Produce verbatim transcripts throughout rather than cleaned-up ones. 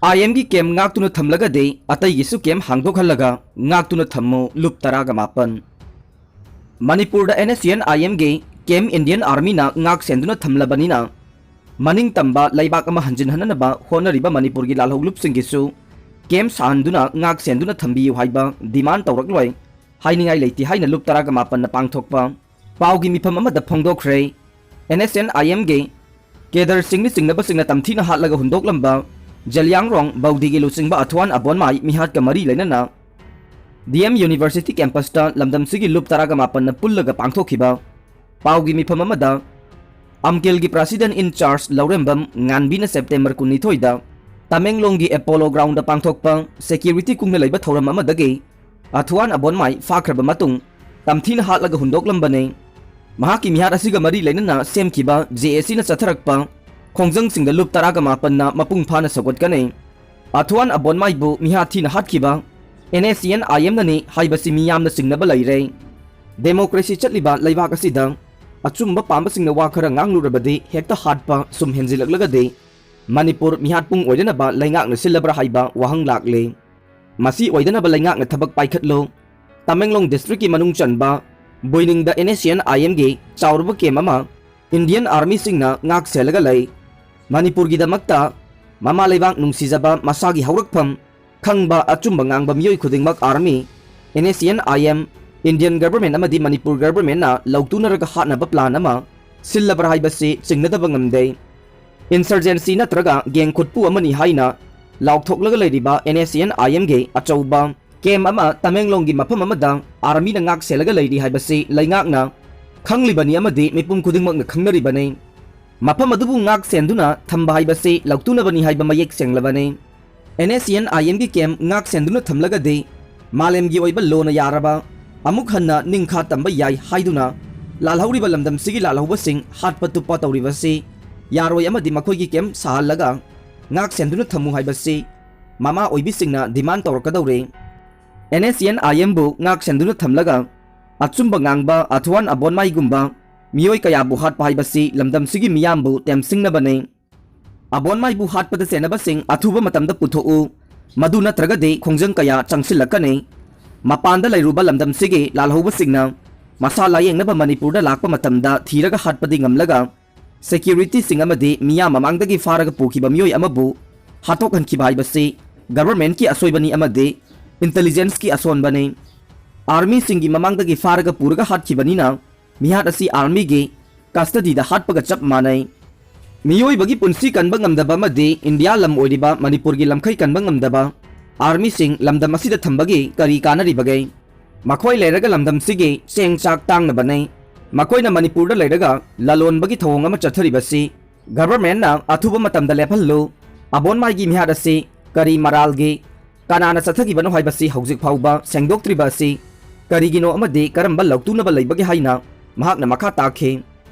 ꯑꯥꯏ ꯑꯦꯝꯒꯤ ꯀꯦꯝ ꯉꯥꯛꯇꯨꯅ ꯊꯝꯂꯒꯗꯤ ꯑꯇꯩꯒꯤꯁꯨ ꯀꯦꯝ ꯍꯥꯡꯗꯣꯛꯍꯜꯂꯒ ꯉꯥꯛꯇꯨꯅ ꯊꯝꯃꯨ꯫ ꯂꯨꯞ ꯇꯔꯥꯒ ꯃꯥꯄꯟ꯫ ꯃꯅꯤꯄꯨꯔꯗ ꯑꯦꯟ ꯑꯦꯁ ꯁꯤ ꯑꯦꯟ ꯑꯥꯏ ꯑꯦꯝꯒꯤ ꯀꯦꯝ ꯏꯟꯗꯤꯌꯟ ꯑꯥꯔꯃꯤꯅ ꯉꯥꯛ ꯁꯦꯟꯗꯨꯅ ꯊꯝꯂꯕꯅꯤꯅ, ꯃꯅꯤꯡ ꯇꯝꯕ ꯂꯩꯕꯥꯛ ꯑꯃ ꯍꯟꯖꯤꯟꯍꯟꯅꯅꯕ ꯍꯣꯠꯅꯔꯤꯕ ꯃꯅꯤꯄꯨꯔꯒꯤ ꯂꯥꯜꯍꯧꯂꯨꯞꯁꯤꯡꯒꯤꯁꯨ ꯀꯦꯝ ꯁꯥꯍꯟꯗꯨꯅ ꯉꯥꯛ ꯁꯦꯟꯗꯨꯅ ꯊꯝꯕꯤꯌꯨ ꯍꯥꯏꯕ ꯗꯤꯃꯥꯟ ꯇꯧꯔꯛꯂꯣꯏ ꯍꯥꯏꯅꯤꯡꯉꯥꯏ ꯂꯩꯇꯦ ꯍꯥꯏꯅ ꯂꯨꯞ ꯇꯔꯥꯒ ꯃꯥꯄꯟꯅ ꯄꯥꯡꯊꯣꯛꯄ ꯄꯥꯎꯒꯤ ꯃꯤꯐꯝ ꯑꯃꯗ ꯐꯣꯡꯗꯣꯛꯈ꯭ꯔꯦ꯫ ꯑꯦꯟ ꯑꯦꯁ ꯁꯤ ꯑꯦꯟ ꯑꯥꯏ ꯑꯦꯝꯒꯤ ꯀꯦꯗꯔꯁꯤꯡꯅ ꯆꯤꯡꯅꯕꯁꯤꯡꯅ ꯇꯝꯊꯤꯅ ꯍꯥꯠꯂꯒ ꯍꯨꯟꯗꯣꯛꯂꯝꯕ ꯖꯦꯂꯤꯌꯥꯡꯔꯣꯡ ꯕꯧꯗꯤꯒꯤ ꯂꯨꯆꯤꯡꯕ ꯑꯊ꯭ꯋꯥꯟ ꯑꯕꯣꯟꯃꯥꯏ ꯃꯤꯍꯥꯠꯀ ꯃꯔꯤ ꯂꯩꯅꯅ ꯗꯤ ꯑꯦꯝ ꯌꯨꯅꯤꯚꯔꯁꯤꯇꯤ ꯀꯦꯝꯄꯁꯇ ꯂꯝꯗꯝꯁꯤꯒꯤ ꯂꯨꯞ ꯇꯔꯥꯒ ꯃꯥꯄꯟꯅ ꯄꯨꯜꯂꯒ ꯄꯥꯡꯊꯣꯛꯈꯤꯕ ꯄꯥꯎꯒꯤ ꯃꯤꯐꯝ ꯑꯃꯗ ꯑꯝꯀꯦꯜꯒꯤ president in charge ꯂꯧꯔꯦꯝꯕꯝ ꯉꯥꯟꯕꯤꯅ ꯁꯦꯞꯇꯦꯝꯕꯔ ꯀꯨꯟꯅꯤꯊꯣꯏꯗ ꯇꯃꯦꯡꯂꯣꯡꯒꯤ ꯑꯦꯄꯣꯂꯣ ꯒ꯭ꯔꯥꯎꯟꯗ ꯄꯥꯡꯊꯣꯛꯄ ꯁꯦꯀ꯭ꯌꯨꯔꯤꯇꯤ ꯀꯨꯡꯅ ꯂꯩꯕ ꯊꯧꯔꯝ ꯑꯃꯗꯒꯤ ꯑꯊ꯭ꯋꯥꯟ ꯑꯕꯣꯟꯃꯥꯏ ꯐꯥꯈ꯭ꯔꯕ ꯃꯇꯨꯡ ꯇꯝꯊꯤꯅ ꯍꯥꯠꯂꯒ ꯍꯨꯟꯗꯣꯛꯂꯝꯕꯅꯤ꯫ ꯃꯍꯥꯛꯀꯤ ꯃꯤꯍꯥꯠ ꯑꯁꯤꯒ ꯃꯔꯤ ꯂꯩꯅꯅ ꯁꯦꯝꯈꯤꯕ ꯖꯦ ꯑꯦ ꯁꯤꯅ ꯆꯠꯊꯔꯛꯄ ꯈꯣꯡꯖꯪꯁꯤꯡꯗ ꯂꯨꯞ ꯇꯔꯥꯒ ꯃꯥꯄꯟꯅ ꯃꯄꯨꯡ ꯐꯥꯅ ꯁꯧꯒꯠꯀꯅꯤ꯫ ꯑꯊ꯭ꯋꯥꯟ ꯑꯕꯣꯟꯃꯥꯏꯕꯨ ꯃꯤꯍꯥꯠ ꯊꯤꯅ ꯍꯥꯠꯈꯤꯕ ꯑꯦꯟ ꯑꯦꯁ ꯁꯤ ꯑꯦꯟ ꯑꯥꯏ ꯑꯦꯝꯅꯅꯤ ꯍꯥꯏꯕꯁꯤ ꯃꯤꯌꯥꯝꯅ ꯆꯤꯡꯅꯕ ꯂꯩꯔꯦ꯫ ꯗꯦꯃꯣꯀ꯭ꯔꯦꯁꯤ ꯆꯠꯂꯤꯕ ꯂꯩꯕꯥꯛ ꯑꯁꯤꯗ ꯑꯆꯨꯝꯕ ꯄꯥꯝꯕꯁꯤꯡꯅ ꯋꯥ ꯈꯔ ꯉꯥꯡꯂꯨꯔꯕꯗꯤ ꯍꯦꯛꯇ ꯍꯥꯠꯄ ꯁꯨꯝ ꯍꯦꯟꯖꯤꯜꯂꯛꯂꯒꯗꯤ ꯃꯅꯤꯄꯨꯔ ꯃꯤꯍꯥꯠ ꯄꯨꯡ ꯑꯣꯏꯗꯅꯕ ꯂꯩꯉꯥꯛꯅ ꯁꯤꯜꯂꯕ꯭ꯔꯥ ꯍꯥꯏꯕ ꯋꯥꯍꯪ ꯂꯥꯛꯂꯦ꯫ ꯃꯁꯤ ꯑꯣꯏꯗꯅꯕ ꯂꯩꯉꯥꯛꯅ ꯊꯕꯛ ꯄꯥꯏꯈꯠꯂꯨ꯫ ꯇꯃꯦꯡꯂꯣꯡ ꯗꯤꯁꯇ꯭ꯔꯤꯛꯀꯤ ꯃꯅꯨꯡ ꯆꯟꯕ ꯕꯣꯏꯅꯤꯡꯗ ꯑꯦꯟ ꯑꯦꯁ ꯁꯤ ꯑꯦꯟ ꯑꯥꯏ ꯑꯦꯝꯒꯤ ꯆꯥꯎꯔꯕ ꯀꯦꯝ ꯑꯃ ꯏꯟꯗꯤꯌꯟ ꯑꯥꯔꯃꯤꯁꯤꯡꯅ ꯉꯥꯛ ꯁꯦꯜꯂꯒ ꯂꯩ꯫ ꯃꯅꯤꯄꯨꯔꯒꯤꯗꯃꯛꯇ ꯃꯃꯥ ꯂꯩꯕꯥꯛ ꯅꯨꯡꯁꯤꯖꯕ, ꯃꯁꯥꯒꯤ ꯍꯧꯔꯛꯐꯝ ꯈꯪꯕ, ꯑꯆꯨꯝꯕ ꯉꯥꯡꯕ ꯃꯤꯑꯣꯏ ꯈꯨꯗꯤꯡꯃꯛ army, N S C N I M, Indian government ꯑꯃꯗꯤ ꯃꯅꯤꯄꯨꯔ ꯒꯚꯔꯟꯃꯦꯟꯠꯅ ꯂꯧꯇꯨꯅꯔꯒ ꯍꯥꯠꯅꯕ ꯄ꯭ꯂꯥꯟ ꯑꯃ ꯁꯤꯜꯂꯕ꯭ꯔꯥ ꯍꯥꯏꯕꯁꯤ ꯆꯤꯡꯅꯗꯕ ꯉꯝꯗꯦ꯫ ꯏꯟꯁꯔꯖꯦꯟꯁꯤ ꯅꯠꯇ꯭ꯔꯒ ꯒꯦꯡ ꯈꯨꯠꯄꯨ ꯑꯃꯅꯤ ꯍꯥꯏꯅ ꯂꯥꯎꯊꯣꯛꯂꯒ ꯂꯩꯔꯤꯕ ꯑꯦꯟ ꯑꯦꯁ ꯁꯤ ꯑꯦꯟ ꯑꯥꯏ ꯑꯦꯝꯒꯤ ꯑꯆꯧꯕ ꯀꯦꯝ ꯑꯃ ꯇꯃꯦꯡꯂꯣꯡꯒꯤ ꯃꯐꯝ ꯑꯃꯗ ꯑꯥꯔꯃꯤꯅ ꯉꯥꯛ ꯁꯦꯜꯂꯒ ꯂꯩꯔꯤ ꯍꯥꯏꯕꯁꯤ ꯂꯩꯉꯥꯛꯅ ꯈꯪꯂꯤꯕꯅꯤ ꯑꯃꯗꯤ ꯃꯤꯄꯨꯝ ꯈꯨꯗꯤꯡꯃꯛꯅ ꯈꯪꯅꯔꯤꯕꯅꯤ꯫ ꯃꯐꯝ ꯑꯗꯨꯕꯨ ꯉꯥꯛ ꯁꯦꯟꯗꯨꯅ ꯊꯝꯕ ꯍꯥꯏꯕꯁꯤ ꯂꯧꯇꯨꯅꯕꯅꯤ ꯍꯥꯏꯕ ꯃꯌꯦꯛ ꯁꯦꯡꯂꯕꯅꯤ꯫ ꯑꯦꯟ ꯑꯦꯁ ꯁꯤ ꯑꯦꯟ ꯑꯥꯏ ꯑꯦꯝꯒꯤ ꯀꯦꯝ ꯉꯥꯛ ꯁꯦꯟꯗꯨꯅ ꯊꯝꯂꯒꯗꯤ ꯃꯥꯂꯦꯝꯒꯤ ꯑꯣꯏꯕ ꯂꯣꯅ ꯌꯥꯔꯕ ꯑꯃꯨꯛ ꯍꯟꯅ ꯅꯤꯡꯈꯥ ꯇꯝꯕ ꯌꯥꯏ ꯍꯥꯏꯗꯨꯅ ꯂꯥꯜꯍꯧꯔꯤꯕ ꯂꯝꯗꯝꯁꯤꯒꯤ ꯂꯥꯜꯍꯧꯕꯁꯤꯡ ꯍꯥꯠꯄ ꯇꯨꯞꯄ ꯇꯧꯔꯤꯕꯁꯤ ꯌꯥꯔꯣꯏ ꯑꯃꯗꯤ ꯃꯈꯣꯏꯒꯤ ꯀꯦꯝ ꯁꯥꯍꯜꯂꯒ ꯉꯥꯛ ꯁꯦꯟꯗꯨꯅ ꯊꯝꯃꯨ ꯍꯥꯏꯕꯁꯤ ꯃꯃꯥ ꯑꯣꯏꯕꯤꯁꯤꯡꯅ ꯗꯤꯃꯥꯟ ꯇꯧꯔꯛꯀꯗꯧꯔꯦ꯫ ꯑꯦꯟ ꯑꯦꯁ ꯁꯤ ꯑꯦꯟ ꯑꯥꯏ ꯑꯦꯝꯕꯨ ꯉꯥꯛ ꯁꯦꯟꯗꯨꯅ ꯊꯝꯂꯒ ꯑꯆꯨꯝꯕ ꯉꯥꯡꯕ ꯑꯊ꯭ꯋꯥꯟ ꯑꯕꯣꯟꯃꯥꯏꯒꯨꯝꯕ ꯃꯤꯑꯣꯏ ꯀꯌꯥꯕꯨ ꯍꯥꯠꯄ ꯍꯥꯏꯕꯁꯤ ꯂꯝꯗꯝꯁꯤꯒꯤ ꯃꯤꯌꯥꯝꯕꯨ ꯇꯦꯝꯁꯤꯡꯅꯕꯅꯤ꯫ ꯑꯕꯣꯟꯃꯥꯏꯕꯨ ꯍꯥꯠꯄꯗ ꯆꯦꯟꯅꯕꯁꯤꯡ ꯑꯊꯨꯕ ꯃꯇꯝꯗ ꯄꯨꯊꯣꯛꯎ, ꯃꯗꯨ ꯅꯠꯇ꯭ꯔꯒꯗꯤ ꯈꯣꯡꯖꯪ ꯀꯌꯥ ꯆꯪꯁꯤꯜꯂꯛꯀꯅꯤ꯫ ꯃꯄꯥꯟꯗ ꯂꯩꯔꯨꯕ ꯂꯝꯗꯝꯁꯤꯒꯤ ꯂꯥꯜꯍꯧꯕꯁꯤꯡꯅ ꯃꯁꯥ ꯂꯥꯌꯦꯡꯅꯕ ꯃꯅꯤꯄꯨꯔꯗ ꯂꯥꯛꯄ ꯃꯇꯝꯗ ꯊꯤꯔꯒ ꯍꯥꯠꯄꯗꯤ ꯉꯝꯂꯒ, ꯁꯦꯀ꯭ꯌꯨꯔꯤꯇꯤꯁꯤꯡ ꯑꯃꯗꯤ ꯃꯤꯌꯥꯝ ꯃꯃꯥꯡꯗꯒꯤ ꯐꯥꯔꯒ ꯄꯨꯈꯤꯕ ꯃꯤꯑꯣꯏ ꯑꯃꯕꯨ ꯍꯥꯠꯇꯣꯛꯍꯟꯈꯤꯕ ꯍꯥꯏꯕꯁꯤ ꯒꯚꯔꯟꯃꯦꯟꯠꯀꯤ ꯑꯁꯣꯏꯕꯅꯤ ꯑꯃꯗꯤ ꯏꯟꯇꯦꯂꯤꯖꯦꯟꯁꯀꯤ ꯑꯁꯣꯟꯕꯅꯤ꯫ ꯑꯥꯔꯃꯤꯁꯤꯡꯒꯤ ꯃꯃꯥꯡꯗꯒꯤ ꯐꯥꯔꯒ ꯄꯨꯔꯒ ꯍꯥꯠꯈꯤꯕꯅꯤꯅ ꯃꯤꯍꯥꯠ ꯑꯁꯤ ꯑꯥꯔꯃꯤꯒꯤ ꯀꯁꯇꯗꯤꯗ ꯍꯥꯠꯄꯒ ꯆꯞ ꯃꯥꯟꯅꯩ꯫ ꯃꯤꯑꯣꯏꯕꯒꯤ ꯄꯨꯟꯁꯤ ꯀꯟꯕ ꯉꯝꯗꯕ ꯑꯃꯗꯤ ꯏꯟꯗꯤꯌꯥ ꯂꯝ ꯑꯣꯏꯔꯤꯕ ꯃꯅꯤꯄꯨꯔꯒꯤ ꯂꯝꯈꯩ ꯀꯟꯕ ꯉꯝꯗꯕ ꯑꯥꯔꯃꯤꯁꯤꯡ ꯂꯝꯗꯝ ꯑꯁꯤꯗ ꯊꯝꯕꯒꯤ ꯀꯔꯤ ꯀꯥꯟꯅꯔꯤꯕꯒꯦ? ꯃꯈꯣꯏ ꯂꯩꯔꯒ ꯂꯝꯗꯝꯁꯤꯒꯤ ꯆꯦꯡ ꯆꯥꯛ ꯇꯥꯡꯅꯕꯅꯤ꯫ ꯃꯈꯣꯏꯅ ꯃꯅꯤꯄꯨꯔꯗ ꯂꯩꯔꯒ ꯂꯂꯣꯟꯕꯒꯤ ꯊꯧꯑꯣꯡ ꯑꯃ ꯆꯠꯊꯔꯤꯕꯁꯤ ꯒꯚꯔꯟꯃꯦꯟꯠꯅ ꯑꯊꯨꯕ ꯃꯇꯝꯗ ꯂꯦꯞꯍꯜꯂꯨ꯫ ꯑꯕꯣꯟꯃꯥꯏꯒꯤ ꯃꯤꯍꯥꯠ ꯑꯁꯤ ꯀꯔꯤ ꯃꯔꯥꯜꯒꯤ, ꯀꯅꯥꯅ ꯆꯠꯊꯈꯤꯕꯅꯣ ꯍꯥꯏꯕꯁꯤ ꯍꯧꯖꯤꯛ ꯐꯥꯎꯕ ꯁꯦꯡꯗꯣꯛꯇ꯭ꯔꯤꯕ ꯑꯁꯤ ꯀꯔꯤꯒꯤꯅꯣ ꯑꯃꯗꯤ ꯀꯔꯝꯕ ꯂꯧꯇꯨꯅꯕ ꯂꯩꯕꯒꯦ ꯍꯥꯏꯅ ꯃꯍꯥꯛꯅ ꯃꯈꯥ ꯇꯥꯈꯤ꯫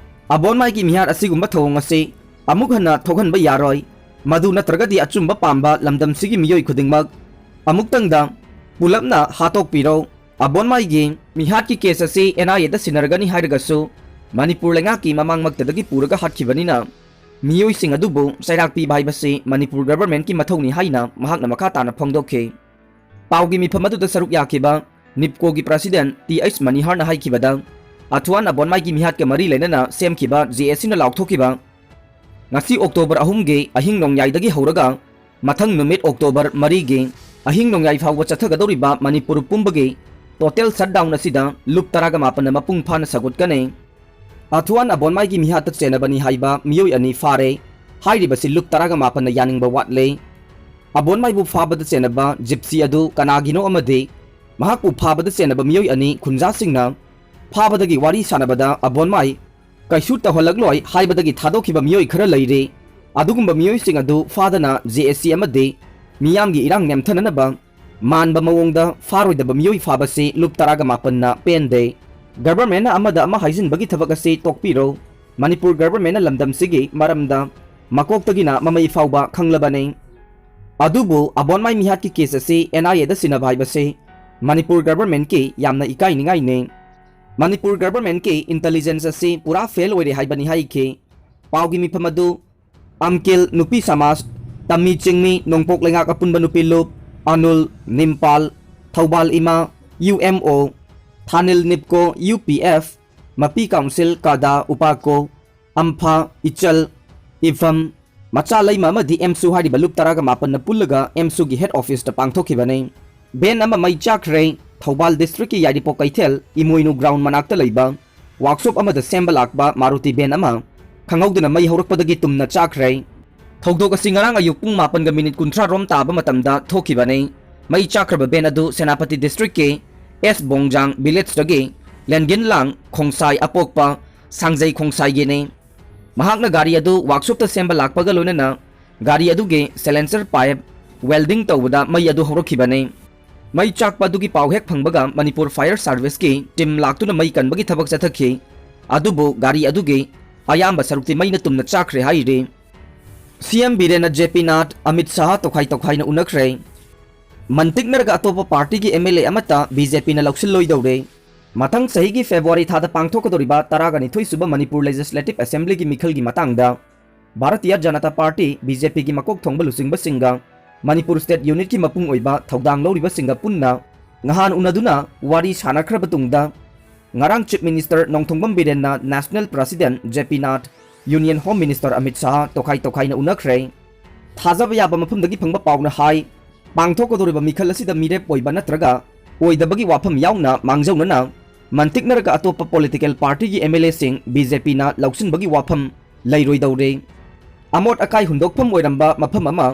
ꯑꯕꯣꯟꯃꯥꯏꯒꯤ ꯃꯤꯍꯥꯠ ꯑꯁꯤꯒꯨꯝꯕ ꯊꯧꯑꯣꯡ ꯑꯁꯤ ꯑꯃꯨꯛ ꯍꯟꯅ ꯊꯣꯛꯍꯟꯕ ꯌꯥꯔꯣꯏ꯫ ꯃꯗꯨ ꯅꯠꯇ꯭ꯔꯒꯗꯤ ꯑꯆꯨꯝꯕ ꯄꯥꯝꯕ ꯂꯝꯗꯝꯁꯤꯒꯤ ꯃꯤꯑꯣꯏ ꯈꯨꯗꯤꯡꯃꯛ ꯑꯃꯨꯛꯇꯪꯗ ꯄꯨꯂꯞꯅ ꯍꯥꯠꯇꯣꯛꯄꯤꯔꯣ꯫ ꯑꯕꯣꯟꯃꯥꯏꯒꯤ ꯃꯤꯍꯥꯠꯀꯤ ꯀꯦꯁ ꯑꯁꯤ ꯑꯦꯟ ꯑꯥꯏ ꯑꯦꯗ ꯁꯤꯟꯅꯔꯒꯅꯤ ꯍꯥꯏꯔꯒꯁꯨ, ꯃꯅꯤꯄꯨꯔ ꯂꯩꯉꯥꯛꯀꯤ ꯃꯃꯥꯡꯃꯛꯇꯗꯒꯤ ꯄꯨꯔꯒ ꯍꯥꯠꯈꯤꯕꯅꯤꯅ, ꯃꯤꯑꯣꯏꯁꯤꯡ ꯑꯗꯨꯕꯨ ꯆꯩꯔꯥꯛ ꯄꯤꯕ ꯍꯥꯏꯕꯁꯤ ꯃꯅꯤꯄꯨꯔ ꯒꯚꯔꯟꯃꯦꯟꯠꯀꯤ ꯃꯊꯧꯅꯤ ꯍꯥꯏꯅ ꯃꯍꯥꯛꯅ ꯃꯈꯥ ꯇꯥꯅ ꯐꯣꯡꯗꯣꯛꯈꯤ꯫ ꯄꯥꯎꯒꯤ ꯃꯤꯐꯝ ꯑꯗꯨꯗ ꯁꯔꯨꯛ ꯌꯥꯈꯤꯕ ꯅꯤꯞꯀꯣꯒꯤ ꯄ꯭ꯔꯁꯤꯗꯦꯟꯠ ꯇꯤ ꯑꯩꯆ ꯃꯅꯤꯍꯔꯅ ꯍꯥꯏꯈꯤꯕꯗ, ꯑꯊꯨꯋꯥꯟ ꯑꯕꯣꯟꯃꯥꯏꯒꯤ ꯃꯤꯍꯥꯠꯀ ꯃꯔꯤ ꯂꯩꯅꯅ ꯁꯦꯝꯈꯤꯕ ꯖꯦ ꯑꯦ ꯁꯤꯅ ꯂꯥꯎꯊꯣꯛꯈꯤꯕ ꯉꯁꯤ ꯑꯣꯛꯇꯣꯕꯔ ꯑꯍꯨꯝꯒꯤ ꯑꯍꯤꯡ ꯅꯣꯡꯌꯥꯏꯗꯒꯤ ꯍꯧꯔꯒ ꯃꯊꯪ ꯅꯨꯃꯤꯠ ꯑꯣꯛꯇꯣꯕꯔ ꯃꯔꯤꯒꯤ ꯑꯍꯤꯡ ꯅꯣꯡꯌꯥꯏ ꯐꯥꯎꯕ ꯆꯠꯊꯒꯗꯧꯔꯤꯕ ꯃꯅꯤꯄꯨꯔ ꯄꯨꯝꯕꯒꯤ ꯇꯣꯇꯦꯜ ꯁꯠꯗꯥꯎꯟ ꯑꯁꯤꯗ ꯂꯨꯞ ꯇꯔꯥꯒ ꯃꯥꯄꯟꯅ ꯃꯄꯨꯡ ꯐꯥꯅ ꯁꯧꯒꯠꯀꯅꯤ꯫ ꯑꯊꯨꯋꯥꯟ ꯑꯕꯣꯟꯃꯥꯏꯒꯤ ꯃꯤꯍꯥꯠꯇ ꯆꯦꯟꯅꯕꯅꯤ ꯍꯥꯏꯕ ꯃꯤꯑꯣꯏ ꯑꯅꯤ ꯐꯥꯔꯦ꯫ ꯍꯥꯏꯔꯤꯕꯁꯤ ꯂꯨꯞ ꯇꯔꯥꯒ ꯃꯥꯄꯟꯅ ꯌꯥꯅꯤꯡꯕ ꯋꯥꯠꯂꯦ꯫ ꯑꯕꯣꯟꯃꯥꯏꯕꯨ ꯐꯥꯕꯗ ꯆꯦꯟꯅꯕ ꯖꯤꯞꯁꯤ ꯑꯗꯨ ꯀꯅꯥꯒꯤꯅꯣ ꯑꯃꯗꯤ ꯃꯍꯥꯛꯄꯨ ꯐꯥꯕꯗ ꯆꯦꯟꯅꯕ ꯃꯤꯑꯣꯏ ꯑꯅꯤ ꯈꯨꯟꯖꯥꯁꯤꯡꯅ ꯐꯥꯕꯗꯒꯤ ꯋꯥꯔꯤ ꯁꯥꯟꯅꯕꯗ ꯑꯕꯣꯟꯃꯥꯏ ꯀꯩꯁꯨ ꯇꯧꯍꯜꯂꯛꯂꯣꯏ ꯍꯥꯏꯕꯗꯒꯤ ꯊꯥꯗꯣꯛꯈꯤꯕ ꯃꯤꯑꯣꯏ ꯈꯔ ꯂꯩꯔꯤ꯫ ꯑꯗꯨꯒꯨꯝꯕ ꯃꯤꯑꯣꯏꯁꯤꯡ ꯑꯗꯨ ꯐꯥꯗꯅ ꯖꯦ ꯑꯦ ꯁꯤ ꯑꯃꯗꯤ ꯃꯤꯌꯥꯝꯒꯤ ꯏꯔꯥꯡ ꯅꯦꯝꯊꯅꯅꯕ ꯃꯥꯟꯕ ꯃꯑꯣꯡꯗ ꯐꯥꯔꯣꯏꯗꯕ ꯃꯤꯑꯣꯏ ꯐꯥꯕꯁꯤ ꯂꯨꯞ ꯇꯔꯥꯒ ꯃꯥꯄꯟꯅ ꯄꯦꯟꯗꯦ꯫ ꯒꯚꯔꯟꯃꯦꯟꯠꯅ ꯑꯃꯗ ꯑꯃ ꯍꯥꯏꯖꯤꯟꯕꯒꯤ ꯊꯕꯛ ꯑꯁꯤ ꯇꯣꯛꯄꯤꯔꯣ꯫ ꯃꯅꯤꯄꯨꯔ ꯒꯚꯔꯟꯃꯦꯟꯠꯅ ꯂꯝꯗꯝꯁꯤꯒꯤ ꯃꯔꯝꯗ ꯃꯀꯣꯛꯇꯒꯤꯅ ꯃꯃꯩ ꯐꯥꯎꯕ ꯈꯪꯂꯕꯅꯤ꯫ ꯑꯗꯨꯕꯨ ꯑꯕꯣꯟꯃꯥꯏ ꯃꯤꯍꯥꯠꯀꯤ ꯀꯦꯁ ꯑꯁꯤ ꯑꯦꯟ ꯑꯥꯏ ꯑꯦꯗ ꯁꯤꯟꯅꯕ ꯍꯥꯏꯕꯁꯤ ꯃꯅꯤꯄꯨꯔ ꯒꯚꯔꯟꯃꯦꯟꯠꯀꯤ ꯌꯥꯝꯅ ꯏꯀꯥꯏꯅꯤꯡꯉꯥꯏꯅꯤ꯫ ꯃꯅꯤꯄꯨꯔ ꯒꯚꯔꯟꯃꯦꯟꯠꯀꯤ ꯏꯟꯇꯦꯂꯤꯖꯦꯟꯁ ꯑꯁꯤ ꯄꯨꯔꯥ ꯐꯦꯜ ꯑꯣꯏꯔꯦ ꯍꯥꯏꯕꯅꯤ ꯍꯥꯏꯈꯤ꯫ ꯄꯥꯎꯒꯤ ꯃꯤꯐꯝ ꯑꯗꯨ ꯑꯝꯀꯤꯜ ꯅꯨꯄꯤ ꯁꯃꯥꯖ, ꯇꯝꯃꯤ ꯆꯤꯡꯃꯤ ꯅꯣꯡꯄꯣꯛ ꯂꯩꯉꯥꯛ ꯑꯄꯨꯟꯕ ꯅꯨꯄꯤ ꯂꯨꯞ, ꯑꯅꯨꯜ, ꯅꯤꯝꯄꯥꯜ, ꯊꯧꯕꯥꯜ ꯏꯃꯥ, U M O, ꯊꯥꯅꯤꯜ ꯅꯤꯞꯀꯣ, U P F, ꯃꯄꯤ ꯀꯥꯎꯟꯁꯤꯜ, ꯀꯥꯗꯥ, ꯎꯄꯥꯀꯣ, ꯑꯝꯐꯥ, ꯏꯆꯜ, ꯏꯐꯝ, ꯃꯆꯥ ꯂꯩꯃ ꯑꯃꯗꯤ ꯑꯦꯝꯁꯨ ꯍꯥꯏꯔꯤꯕ ꯂꯨꯞ ꯇꯔꯥꯒ ꯃꯥꯄꯟꯅ ꯄꯨꯜꯂꯒ ꯑꯦꯝꯁꯨꯒꯤ ꯍꯦꯗ ꯑꯣꯐꯤꯁꯇ ꯄꯥꯡꯊꯣꯛꯈꯤꯕꯅꯤ꯫ ꯚꯦꯟ ꯑꯃ ꯃꯩ ꯆꯥꯛꯈ꯭ꯔꯦ꯫ ꯊꯧꯕꯥꯜ ꯗꯤꯁꯇ꯭ꯔꯤꯛꯀꯤ ꯌꯥꯏꯔꯤꯄꯣꯛ ꯀꯩꯊꯦꯜ ꯏꯃꯣꯏꯅꯨ ꯒ꯭ꯔꯥꯎꯟ ꯃꯅꯥꯛꯇ ꯂꯩꯕ ꯋꯥꯛꯁꯣꯞ ꯑꯃꯗ ꯁꯦꯝꯕ ꯂꯥꯛꯄ ꯃꯥꯔꯨꯇꯤ ꯚꯦꯟ ꯑꯃ ꯈꯪꯍꯧꯗꯅ ꯃꯩ ꯍꯧꯔꯛꯄꯗꯒꯤ ꯇꯨꯝꯅ ꯆꯥꯛꯈ꯭ꯔꯦ꯫ ꯊꯧꯗꯣꯛ ꯑꯁꯤ ꯉꯔꯥꯡ ꯑꯌꯨꯛ ꯄꯨꯡ ꯃꯥꯄꯟꯒ ꯃꯤꯅꯤꯠ ꯀꯨꯟꯊ꯭ꯔꯥ ꯔꯣꯝ ꯇꯥꯕ ꯃꯇꯝꯗ ꯊꯣꯛꯈꯤꯕꯅꯤ꯫ ꯃꯩ ꯆꯥꯛꯈ꯭ꯔꯕ ꯚꯦꯟ ꯑꯗꯨ ꯁꯦꯅꯥꯄꯇꯤ ꯗꯤꯁꯇ꯭ꯔꯤꯛꯀꯤ ꯑꯦꯁ ꯕꯣꯡꯖꯥꯡ ꯚꯤꯂꯦꯖꯇꯒꯤ ꯂꯦꯟꯒꯤꯟꯂꯥꯡ ꯈꯣꯡꯁꯥꯏ ꯑꯄꯣꯛꯄ ꯁꯥꯡꯖꯩ ꯈꯣꯡꯁꯥꯏꯒꯤꯅꯤ꯫ ꯃꯍꯥꯛꯅ ꯒꯥꯔꯤ ꯑꯗꯨ ꯋꯥꯛꯁꯣꯞꯇ ꯁꯦꯝꯕ ꯂꯥꯛꯄꯒ ꯂꯣꯏꯅꯅ ꯒꯥꯔꯤ ꯑꯗꯨꯒꯤ ꯁꯦꯂꯦꯟꯁꯔ ꯄꯥꯏꯞ ꯋꯦꯜꯗꯤꯡ ꯇꯧꯕꯗ ꯃꯩ ꯑꯗꯨ ꯍꯧꯔꯛꯈꯤꯕꯅꯤ꯫ ꯃꯩ ꯆꯥꯛꯄ ꯑꯗꯨꯒꯤ ꯄꯥꯎ ꯍꯦꯛ ꯐꯪꯕꯒ ꯃꯅꯤꯄꯨꯔ ꯐꯥꯌꯔ ꯁꯥꯔꯚꯤꯁꯀꯤ ꯇꯤꯝ ꯂꯥꯛꯇꯨꯅ ꯃꯩ ꯀꯟꯕꯒꯤ ꯊꯕꯛ ꯆꯠꯊꯈꯤ꯫ ꯑꯗꯨꯕꯨ ꯒꯥꯔꯤ ꯑꯗꯨꯒꯤ ꯑꯌꯥꯝꯕ ꯁꯔꯨꯛꯇꯤ ꯃꯩꯅ ꯇꯨꯝꯅ ꯆꯥꯛꯈ꯭ꯔꯦ ꯍꯥꯏꯔꯤ꯫ ꯁꯤ ꯑꯦꯝ ꯕꯤꯔꯦꯟꯅ ꯖꯦ ꯄꯤ ꯅꯥꯠ, ꯑꯃꯤꯠ ꯁꯥꯍ ꯇꯣꯈꯥꯏ ꯇꯣꯈꯥꯏꯅ ꯎꯅꯈ꯭ꯔꯦ꯫ ꯃꯟꯇꯤꯛꯅꯔꯒ ꯑꯇꯣꯞꯄ ꯄꯥꯔꯇꯤꯒꯤ ꯑꯦꯝ ꯑꯦꯜ ꯑꯦ ꯑꯃꯠꯇ ꯕꯤ ꯖꯦ ꯄꯤꯅ ꯂꯧꯁꯤꯜꯂꯣꯏꯗꯧꯔꯦ꯫ ꯃꯊꯪ ꯆꯍꯤꯒꯤ ꯐꯦꯕ꯭ꯔꯨꯋꯥꯔꯤ ꯊꯥꯗ ꯄꯥꯡꯊꯣꯛꯀꯗꯧꯔꯤꯕ ꯇꯔꯥꯒ ꯅꯤꯊꯣꯏ ꯁꯨꯕ ꯃꯅꯤꯄꯨꯔ ꯂꯦꯖꯤꯁꯂꯦꯇꯤꯚ ꯑꯦꯁꯦꯝꯕ꯭ꯂꯤꯒꯤ ꯃꯤꯈꯜꯒꯤ ꯃꯇꯥꯡꯗ Bharatiya Janata party, B J ꯄꯤꯒꯤ ꯃꯀꯣꯛ ꯊꯣꯡꯕ ꯂꯨꯆꯤꯡꯕꯁꯤꯡꯒ ꯃꯅꯤꯄꯨꯔ ꯁ꯭ꯇꯦꯠ ꯌꯨꯅꯤꯠꯀꯤ ꯃꯄꯨꯡ ꯑꯣꯏꯕ ꯊꯧꯗꯥꯡ ꯂꯧꯔꯤꯕꯁꯤꯡꯒ ꯄꯨꯟꯅ ꯉꯍꯥꯟ ꯎꯅꯗꯨꯅ ꯋꯥꯔꯤ ꯁꯥꯟꯅꯈ꯭ꯔꯕ ꯇꯨꯡꯗ, ꯉꯔꯥꯡ ꯆꯤꯐ ꯃꯤꯅꯤꯁꯇꯔ ꯅꯣꯡꯊꯣꯡꯕꯝ ꯕꯤꯔꯦꯟꯅ national president J P Nadda, union home minister Amit Shah ꯇꯣꯈꯥꯏ ꯇꯣꯈꯥꯏꯅ ꯎꯅꯈ꯭ꯔꯦ꯫ ꯊꯥꯖꯕ ꯌꯥꯕ ꯃꯐꯝꯗꯒꯤ ꯐꯪꯕ ꯄꯥꯎꯅ ꯍꯥꯏ, ꯄꯥꯡꯊꯣꯛꯀꯗꯧꯔꯤꯕ ꯃꯤꯈꯜ ꯑꯁꯤꯗ ꯃꯤꯔꯦꯞ ꯑꯣꯏꯕ ꯅꯠꯇ꯭ꯔꯒ ꯑꯣꯏꯗꯕꯒꯤ ꯋꯥꯐꯝ ꯌꯥꯎꯅ ꯃꯥꯡꯖꯧꯅꯅ ꯃꯟꯇꯤꯛꯅꯔꯒ ꯑꯇꯣꯞꯄ ꯄꯣꯂꯤꯇꯤꯀꯦꯜ ꯄꯥꯔꯇꯤꯒꯤ ꯑꯦꯝ ꯑꯦꯜ ꯑꯦꯁꯤꯡ ꯕꯤ ꯖꯦ ꯄꯤꯅ ꯂꯧꯁꯤꯟꯕꯒꯤ ꯋꯥꯐꯝ ꯂꯩꯔꯣꯏꯗꯧꯔꯦ꯫ ꯑꯃꯣꯠ ꯑꯀꯥꯏ ꯍꯨꯟꯗꯣꯛꯐꯝ ꯑꯣꯏꯔꯝꯕ ꯃꯐꯝ ꯑꯃ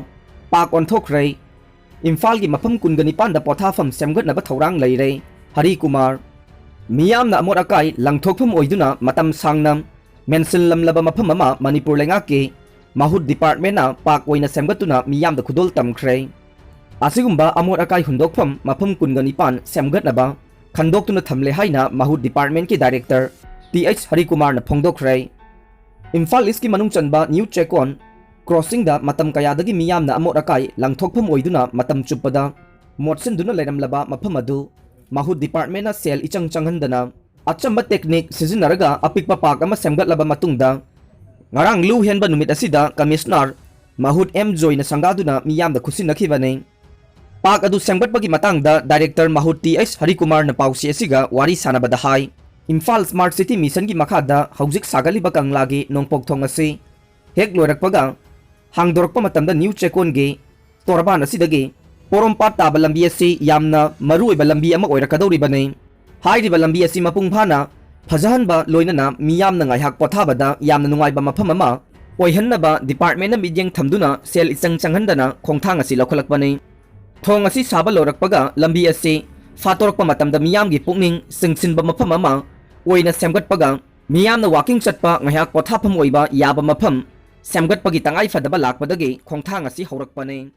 ꯄꯥꯛ ꯑꯣꯟꯊꯣꯛꯈ꯭ꯔꯦ꯫ ꯏꯝꯐꯥꯜꯒꯤ ꯃꯐꯝ ꯀꯨꯟꯒ ꯅꯤꯄꯥꯟꯗ ꯄꯣꯊꯥꯐꯝ ꯁꯦꯝꯒꯠꯅꯕ ꯊꯧꯔꯥꯡ ꯂꯩꯔꯦ꯫ ꯍꯔꯤ ꯀꯨꯃꯥꯔ꯫ ꯃꯤꯌꯥꯝꯅ ꯑꯃꯣꯠ ꯑꯀꯥꯏ ꯂꯪꯊꯣꯛꯐꯝ ꯑꯣꯏꯗꯨꯅ ꯃꯇꯝ ꯁꯥꯡꯅ ꯃꯦꯟꯁꯤꯜꯂꯝꯂꯕ ꯃꯐꯝ ꯑꯃ ꯃꯅꯤꯄꯨꯔ ꯂꯩꯉꯥꯛꯀꯤ ꯃꯍꯨꯠ ꯗꯤꯄꯥꯔꯠꯃꯦꯟꯅ ꯄꯥꯛ ꯑꯣꯏꯅ ꯁꯦꯝꯒꯠꯇꯨꯅ ꯃꯤꯌꯥꯝꯗ ꯈꯨꯗꯣꯜ ꯇꯝꯈ꯭ꯔꯦ꯫ ꯑꯁꯤꯒꯨꯝꯕ ꯑꯃꯣꯠ ꯑꯀꯥꯏ ꯍꯨꯟꯗꯣꯛꯐꯝ ꯃꯐꯝ ꯀꯨꯟꯒ ꯅꯤꯄꯥꯟ ꯁꯦꯝꯒꯠꯅꯕ ꯈꯟꯗꯣꯛꯇꯨꯅ ꯊꯝꯂꯦ ꯍꯥꯏꯅ ꯃꯍꯨꯠ ꯗꯤꯄꯥꯔꯠꯃꯦꯟꯀꯤ ꯗꯥꯏꯔꯦꯛꯇꯔ ꯇꯤ ꯑꯩꯆ ꯍꯔꯤꯀꯨꯃꯥꯔꯅ ꯐꯣꯡꯗꯣꯛꯈ꯭ꯔꯦ꯫ ꯏꯝꯐꯥꯜ ꯏꯁꯀꯤ ꯃꯅꯨꯡ ꯆꯟꯕ ꯅ꯭ꯌꯨ ꯆꯦꯀꯣꯟ ꯀ꯭ꯔꯣꯁꯤꯡꯗ ꯃꯇꯝ ꯀꯌꯥꯗꯒꯤ ꯃꯤꯌꯥꯝꯅ ꯑꯃꯣꯠ ꯑꯀꯥꯏ ꯂꯪꯊꯣꯛꯐꯝ ꯑꯣꯏꯗꯨꯅ ꯃꯇꯝ ꯆꯨꯞꯄꯗ ꯃꯣꯠꯁꯤꯟꯗꯨꯅ ꯂꯩꯔꯝꯂꯕ ꯃꯐꯝ ꯑꯗꯨ ꯃꯍꯨꯠ ꯗꯤꯄꯥꯔꯠꯃꯦꯟꯅ ꯁꯦꯜ ꯏꯆꯪ ꯆꯪꯍꯟꯗꯅ ꯑꯆꯝꯕ ꯇꯦꯛꯅꯤꯛ ꯁꯤꯖꯤꯟꯅꯔꯒ ꯑꯄꯤꯛꯄ ꯄꯥꯔꯛ ꯑꯃ ꯁꯦꯝꯒꯠꯂꯕ ꯃꯇꯨꯡꯗ ꯉꯔꯥꯡ ꯂꯨ ꯍꯦꯟꯕ ꯅꯨꯃꯤꯠ ꯑꯁꯤꯗ ꯀꯃꯤꯁꯅꯔ ꯃꯍꯨꯠ ꯑꯦꯝ ꯖꯣꯏꯅ ꯁꯪꯒꯥꯗꯨꯅ ꯃꯤꯌꯥꯝꯗ ꯈꯨꯠꯁꯤꯟꯅꯈꯤꯕꯅꯤ꯫ ꯄꯥꯛ ꯑꯗꯨ ꯁꯦꯝꯒꯠꯄꯒꯤ ꯃꯇꯥꯡꯗ ꯗꯥꯏꯔꯦꯛꯇꯔ ꯃꯍꯨꯠ ꯇꯤ ꯑꯩꯆ ꯍꯔꯤꯀꯨꯃꯥꯔꯅ ꯄꯥꯎꯆꯦ ꯑꯁꯤꯒ ꯋꯥꯔꯤ ꯁꯥꯟꯅꯕꯗ ꯍꯥꯏ, ꯏꯝꯐꯥꯜ ꯁ꯭ꯃꯥꯔꯠ ꯁꯤꯇꯤ ꯃꯤꯁꯟꯒꯤ ꯃꯈꯥꯗ ꯍꯧꯖꯤꯛ ꯁꯥꯒꯠꯂꯤꯕ ꯀꯪꯂꯥꯒꯤ ꯅꯣꯡꯄꯣꯛ ꯊꯣꯡ ꯑꯁꯤ ꯍꯦꯛ ꯂꯣꯏꯔꯛꯄꯒ ꯍꯥꯡꯗꯣꯔꯛꯄ ꯃꯇꯝꯗ ꯅ꯭ꯌꯨ ꯆꯦꯛꯀꯣꯟꯒꯤ ꯇꯣꯔꯕꯥꯟ ꯑꯁꯤꯗꯒꯤ ꯄꯣꯔꯣꯝꯄꯥꯠ ꯇꯥꯕ ꯂꯝꯕꯤ ꯑꯁꯤ ꯌꯥꯝꯅ ꯃꯔꯨꯑꯣꯏꯕ ꯂꯝꯕꯤ ꯑꯃ ꯑꯣꯏꯔꯛꯀꯗꯧꯔꯤꯕꯅꯤ꯫ ꯍꯥꯏꯔꯤꯕ ꯂꯝꯕꯤ ꯑꯁꯤ ꯃꯄꯨꯡ ꯐꯥꯅ ꯐꯖꯍꯟꯕ ꯂꯣꯏꯅꯅ ꯃꯤꯌꯥꯝꯅ ꯉꯥꯏꯍꯥꯛ ꯄꯣꯊꯥꯕꯗ ꯌꯥꯝꯅ ꯅꯨꯡꯉꯥꯏꯕ ꯃꯐꯝ ꯑꯃ ꯑꯣꯏꯍꯟꯅꯕ ꯗꯤꯄꯥꯔꯠꯃꯦꯟꯅ ꯃꯤꯠꯌꯦꯡ ꯊꯝꯗꯨꯅ ꯁꯦꯜ ꯏꯆꯪ ꯆꯪꯍꯟꯗꯅ ꯈꯣꯡꯊꯥꯡ ꯑꯁꯤ ꯂꯧꯈꯠꯂꯛꯄꯅꯤ꯫ ꯊꯣꯡ ꯑꯁꯤ ꯁꯥꯕ ꯂꯣꯏꯔꯛꯄꯒ ꯂꯝꯕꯤ ꯑꯁꯤ ꯐꯥꯠꯇꯣꯔꯛꯄ ꯃꯇꯝꯗ ꯃꯤꯌꯥꯝꯒꯤ ꯄꯨꯛꯅꯤꯡ ꯆꯤꯡꯁꯤꯟꯕ ꯃꯐꯝ ꯑꯃ ꯑꯣꯏꯅ ꯁꯦꯝꯒꯠꯄꯒ ꯃꯤꯌꯥꯝꯅ ꯋꯥꯀꯤꯡ ꯆꯠꯄ, ꯉꯥꯏꯍꯥꯛ ꯄꯣꯊꯥꯐꯝ ꯑꯣꯏꯕ ꯌꯥꯕ ꯃꯐꯝ ꯁꯦꯝꯒꯠꯄꯒꯤ ꯇꯉꯥꯏ ꯐꯗꯕ ꯂꯥꯛꯄꯗꯒꯤ ꯈꯣꯡꯊꯥꯡ ꯑꯁꯤ ꯍꯧꯔꯛꯄꯅꯤ꯫